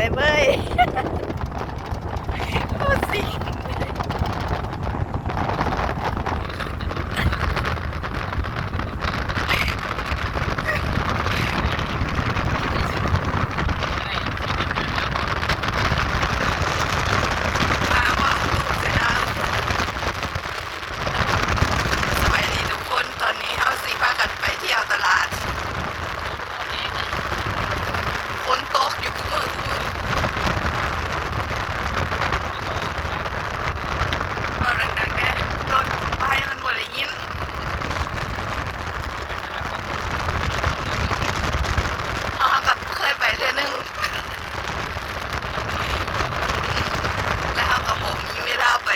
ໄດ້ເວີຍ ໂອ້ຊິ ສະບາຍດີທຸກຄົນ ຕອນນີ້ເຮົາຊິພາກັນໄປທ່ຽວຕະຫຼາດ ຝົນຕົກຢູ່ມື້ເວົ້າດັງໆແດ່ ລົດໄປມັນບໍ່ໄດ້ຍິນ ເຮົາກໍເຄີຍໄປເທື່ອໜຶ່ງ ແລ້ວເຮົາກໍບໍ່ມີເວລາໄປ.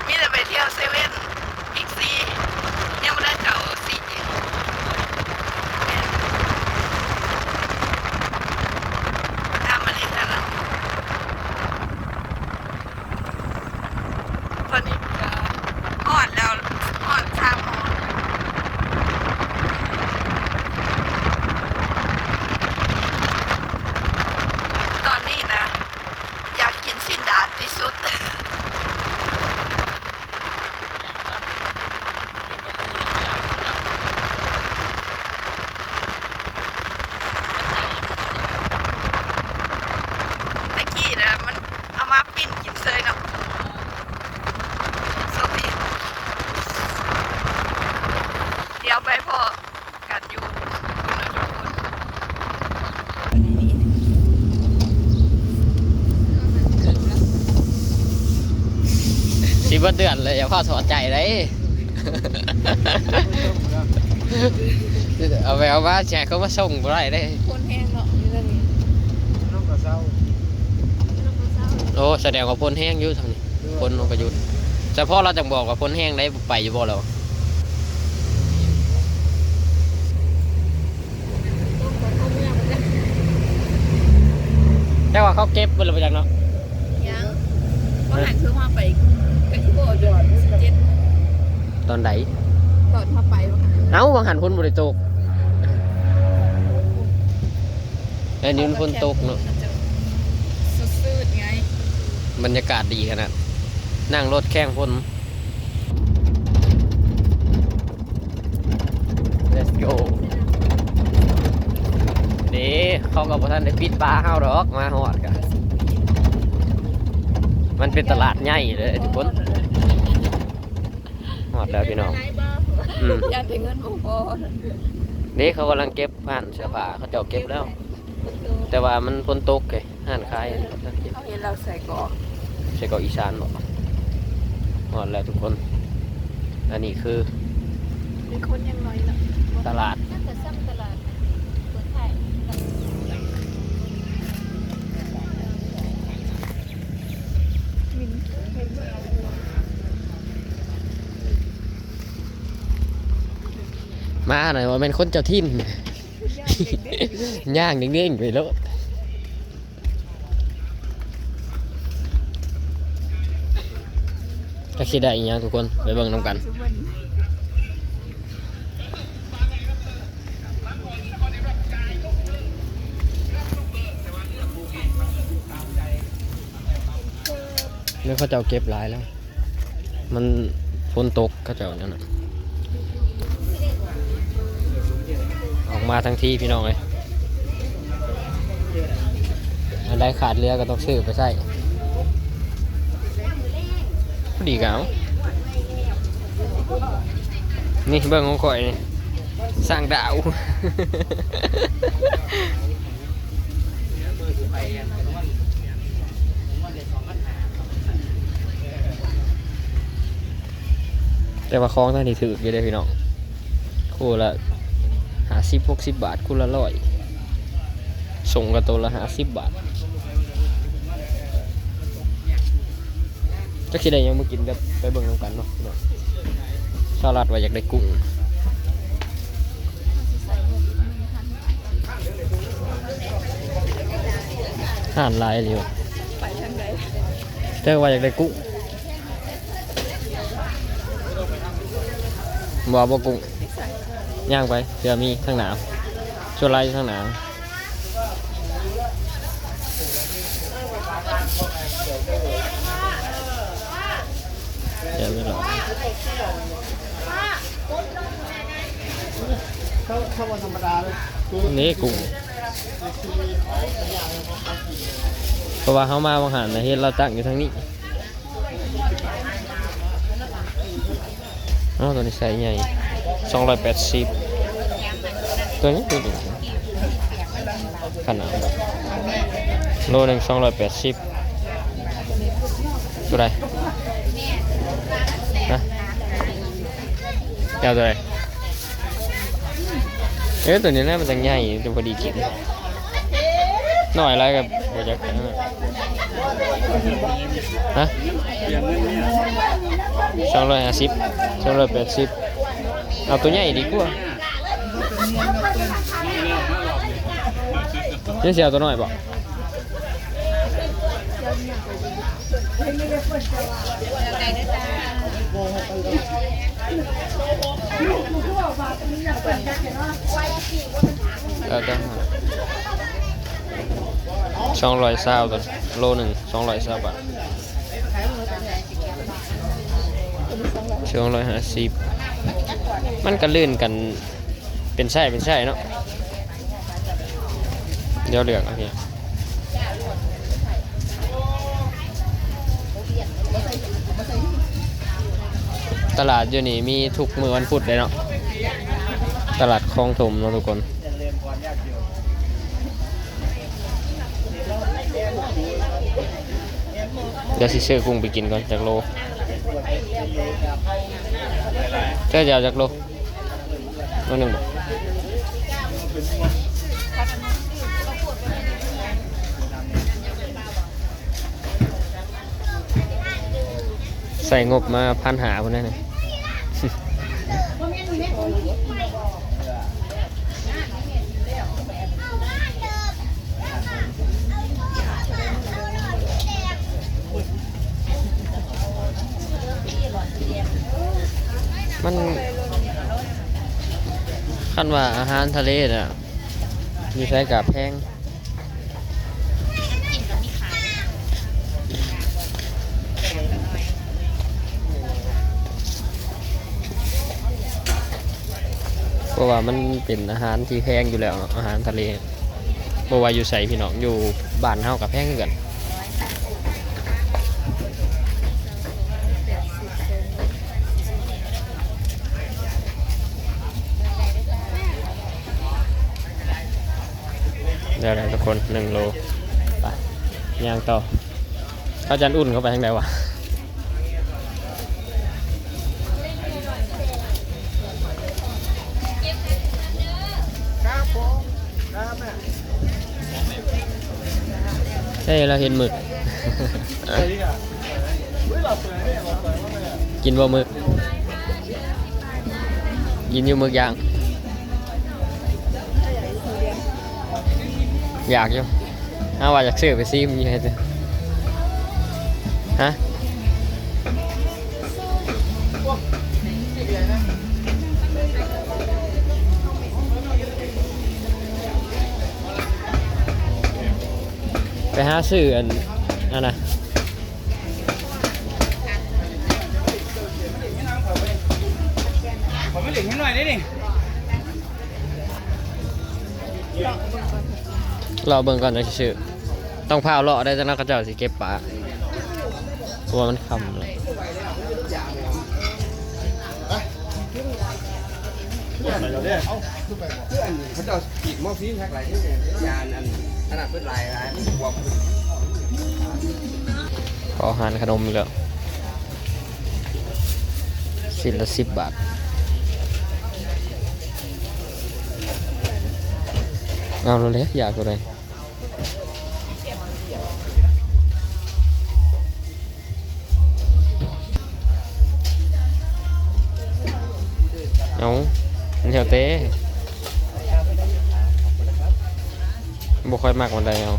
ມີແຕ່ໄປທ່ຽວເຊເວັນ ບິກຊີ ຍັງບໍ່ໄດ້ເຂົ້າຊີ ແມ່ນ ງາມມາລີແທ້ລະ. ຕອນນີ້ກໍຮອດແລ້ວ ຮອດສາມໂມງ ຕອນນີ້ນະ ຢາກກິນຊີ້ນດາດທີ່ສຸດ. ແຕ່ກີ້ນະ ມັນເອົາມາປີ້ນກິນເຊີຍເນາະ ໂຊກດີ ດຽວໄປພໍ້ ກັນຢູ່ພຸ້ນນະທຸກຄົນ. ຊິເບິດເດືອນແລ້ວ ຢ່າພາຖອດໃຈໄດ໋ ເອົາໄປເອົາມາ ຊິໃຫ້ເຂົາມາສົ່ງບໍ່ໄດ້ເດ້ ຝົນແຮງເນາະ ຢູ່ທາງນີ້ ໂອ້ ສະແດງວ່າຝົນແຮງຢູ່ທາງນີ້ ຝົນມັນກໍຢຸດ ສະເພາະລາວຈັ່ງບອກວ່າຝົນແຮງໄດ໋ ໄປຢູ່ບໍ່ລາວ ແຕ່ວ່າເຂົາເກັບເບິດແລ້ວບໍ່ຈັກເນາະ ຍັງ ວ່າຫັ້ນຄືເຮົາໄປກະຊິບໍ່ຈົນສິບເຈັດ ຕອນໃດ ຕອນເຮົາໄປວ່າຫັ້ນ ເອົ້າ ວ່າຫັ້ນຝົນບໍ່ໄດ້ຕົກ ແຕ່ນີ້ມັນຝົນຕົກເນາະ ສົດຊື່ນໄງ ບັນຍາກາດດີຂະໜາດ ນັ່ງລົດແຂ່ງຝົນ Let's go ນີ້ເຂົາກໍບໍ່ທັນໄດ້ປິດບາເຮົາດອກ ມາຮອດກໍ ມັນເປັນຕະຫຼາດໃຫຍ່ເດ້ທຸກຄົນ ຮອດແລ້ວພີ່ນ້ອງ ອືມ ຢ້ານແຕ່ເງິນບໍ່ພໍ ນີ້ເຂົາກຳລັງເກັບຮ້ານເສື້ອຜ້າ ເຂົາເຈົ້າເກັບແລ້ວ ແຕ່ວ່າມັນຝົນຕົກເດ້ ຮ້ານຂາຍ ເຮົາເຫັນແລ້ວໃສ່ກອກ ໃສ່ກອກອີສານບໍ ຮອດແລ້ວທຸກຄົນ ອັນນີ້ຄື ມີຄົນຍັງໜ້ອຍເນາະ ຕະຫຼາດ ໜ້າຈະຊ່ຳຕະຫຼາດເປີດທ້າຍ ມາໜ້ອຍ ວ່າແມ່ນຄົນເຈົ້າຖິ່ນ ຍ່າງເດ້ງໆໄປໂລດ ຈັກຊິໄດ້ອີ່ຫຍັງທຸກຄົນ ໄປເບິ່ງນຳກັນ ແລ້ວເຂົາເຈົ້າເກັບຫຼາຍແລ້ວ ມັນຝົນຕົກ ເຂົາເຈົ້ານັ້ນນະ ອອກມາທັງທີພີ່ນ້ອງເອີຍ ອັນໃດຂາດເຫຼືອກໍຕ້ອງຊື້ໄປໃຊ້ ພໍດີກໍເອົາ ນີ້ເບິ່ງຂອງຂ້ອຍນີ້ ສ້າງດາວ. ແຕ່ວ່າຂອງທາງນີ້ຖືກຢູ່ເດ້ພີ່ນ້ອງ ຄູ່ລະຫ້າສິບ ຫົກສິບບາດ ຄູ່ລະຮ້ອຍ ສົ່ງກໍໂຕລະຫ້າສິບບາດ. ຈັກຊິໄດ້ຫຍັງມາກິນ ແຕ່ໄປເບິ່ງນຳກັນເນາະ ສະຫະລັດວ່າຢາກໄດ້ກຸ້ງ ຮ້ານຫຼາຍອີ່ຫຼີ ໄປທາງໃດ ແຕ່ວ່າຢາກໄດ້ກຸ້ງ ບໍ່ ບໍ່ກຸ້ງ ຍ່າງໄປ ເທື່ອມີທາງໜ້າ ສ່ວນຫຼາຍຢູ່ທາງໜ້າ. ນີ້ກຸ້ງ ເພາະວ່າເຮົາມາຫວ່າງຫັ້ນນະ ເຫັນລາວຕັ້ງຢູ່ທາງນີ້. ເອົາ ໂຕນີ້ໄຊໃຫຍ່ ສອງຮ້ອຍແປດສິບ ໂຕນີ້ ໂຕນີ້ ຂະໜາດໂລໜຶ່ງ ສອງຮ້ອຍແປດສິບ. ໂຕໃດນະ? ເອົາໂຕໃດ? ເອີ ໂຕນີ້ນະ ມັນຈັ່ງໃຫຍ່ ໂຕພໍດີກິນ. ນ້ອຍຫຼາຍກໍບໍ່ຢາກ ຮະ? ສອງຮ້ອຍຫ້າສິບ ສອງຮ້ອຍແປດສິບ. ເອົາໂຕໃຫຍ່ດີກວ່າ. ຍັງຊິເອົາໂຕນ້ອຍບໍ່? ເອີ ສອງຮ້ອຍຊາວ ໂລໜຶ່ງ ສອງຮ້ອຍຊາວບາດ ສອງຮ້ອຍຫ້າສິບ. ມັນກະລື່ນກັນ ເປັນໄຊເປັນໄຊເນາະ. ດຽວເລືອກເອົາເອງ. ຕະຫຼາດຢູ່ນີ້ມີທຸກມື້ວັນພຸດເດ້ເນາະ ຕະຫຼາດຄອງຖົມເນາະທຸກຄົນ. ດຽວຊິຊື້ກຸ້ງໄປກິນກ່ອນຈັກໂລ. ເຈົ້າຈະເອົາຈັກໂລ? ໂລໜຶ່ງບໍ? ໃສ່ງົບມາພັນຫ້າພຸ້ນແຫຼະນີ້. ມັນ ຄັນວ່າອາຫານທະເລນະ ຢູ່ໃສກະແພງ. ເພາະວ່າມັນເປັນອາຫານທີ່ແພງຢູ່ແລ້ວເນາະ ອາຫານທະເລ ບໍ່ວ່າຢູ່ໃສພີ່ນ້ອງ ຢູ່ບ້ານເຮົາກໍແພງຄືກັນ. ໄດ້ແລ້ວທຸກຄົນ ໜຶ່ງໂລ. ໄປ ຍ່າງຕໍ່. ພະຈັນອຸ່ນເຂົ້າໄປທາງໃດວະ? ເອີ ລາວເຫັນໝຶກ. ກິນບໍ່ໝຶກ? ກິນຢູ່ໝຶກຢ່າງ. ຢາກຢູ່. ເຮົາວ່າຢາກຊື້ໄປຊີມຢູ່. ຮະ? ໄປຫາຊື້ອັນ ອັນນະ ລໍເບິ່ງກ່ອນຈັ່ງຊິຊື້. ຕ້ອງຟ້າວເລາະໄດ້ ຈັກໜ້ອຍເຂົາເຈົ້າຊິເກັບປາ ເພາະວ່າມັນຄ່ຳແລ້ວ. ເຂົາເຈົ້າ ຂໍອາຫານຂະໜົມອີກແລ້ວ ຊິ້ນລະສິບບາດ. ເອົາໂລດແຫຼະ ຢາກໂຕໃດ. ເອົາ ແນວແຕ່ ບໍ່ຄ່ອຍມັກປານໃດເອົາ.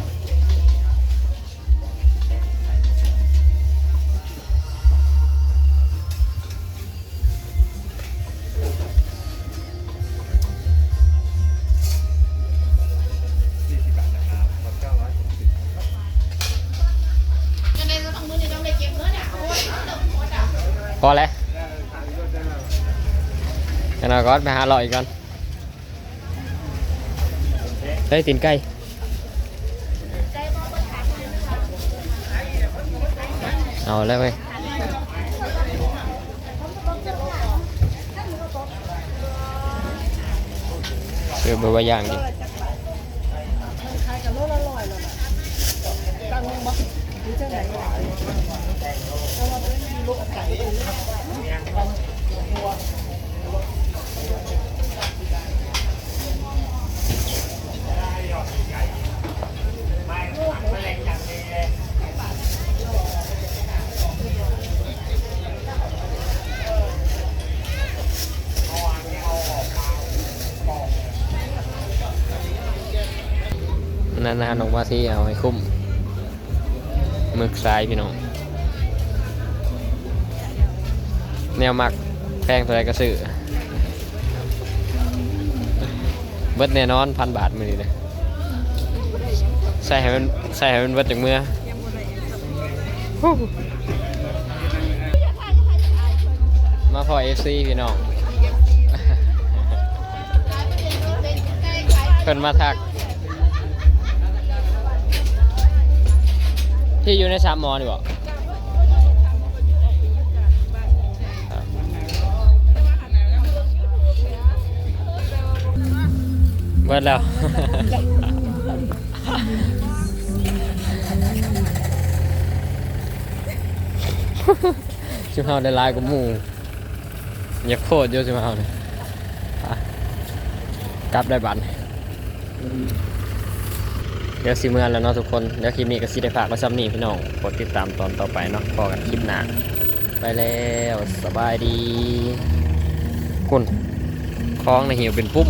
ພໍແລ້ວ ກັນເອົາກ່ອນ ໄປຫາເລາະອີກກ່ອນ. ເຮີ້ຍ ຕີນໄກ່ ເອົາແລ້ວເວີຍ. ເອີ ເບິ່ງວ່າຢ່າງດີ. ນັ້ນນະ ນ້ອງມາທີເອົາໃຫ້ຄຸ້ມ ໝຶກຊາຍພີ່ນ້ອງ ແນວມັກ ແພງເທົ່າໃດກໍຊື້. ເບິດແນ່ນອນ ພັນບາດມື້ນີ້ນະ ໃສ່ໃຫ້ມັນ ໃສ່ໃຫ້ມັນເບິດຈັ່ງເມືອ. ມາພໍ້ເອັຟຊີພີ່ນ້ອງ ເພິ່ນມາທັກ ທີ່ຢູ່ໃນສາມໝໍນີ້ບໍ? ເບິດແລ້ວ ຊຸມເຮົາໄດ້ຫຼາຍກວ່າໝູ່ ຢາກໂພດຢູ່ຊຸມເຮົານີ້. ໄປ ກັບໄດ້ບັດ ດຽວຊິເມືອແລ້ວເນາະທຸກຄົນ. ດຽວຄລິບນີ້ກໍຊິໄດ້ຝາກໄວ້ສ່ຳນີ້ພີ່ນ້ອງ ກົດຕິດຕາມຕອນຕໍ່ໄປເນາະ ພໍ້ກັນຄລິບໜ້າ. ໄປແລ້ວ ສະບາຍດີ. ພຸ້ນ ຂອງນະຫິວເປັນປຸ້ມ.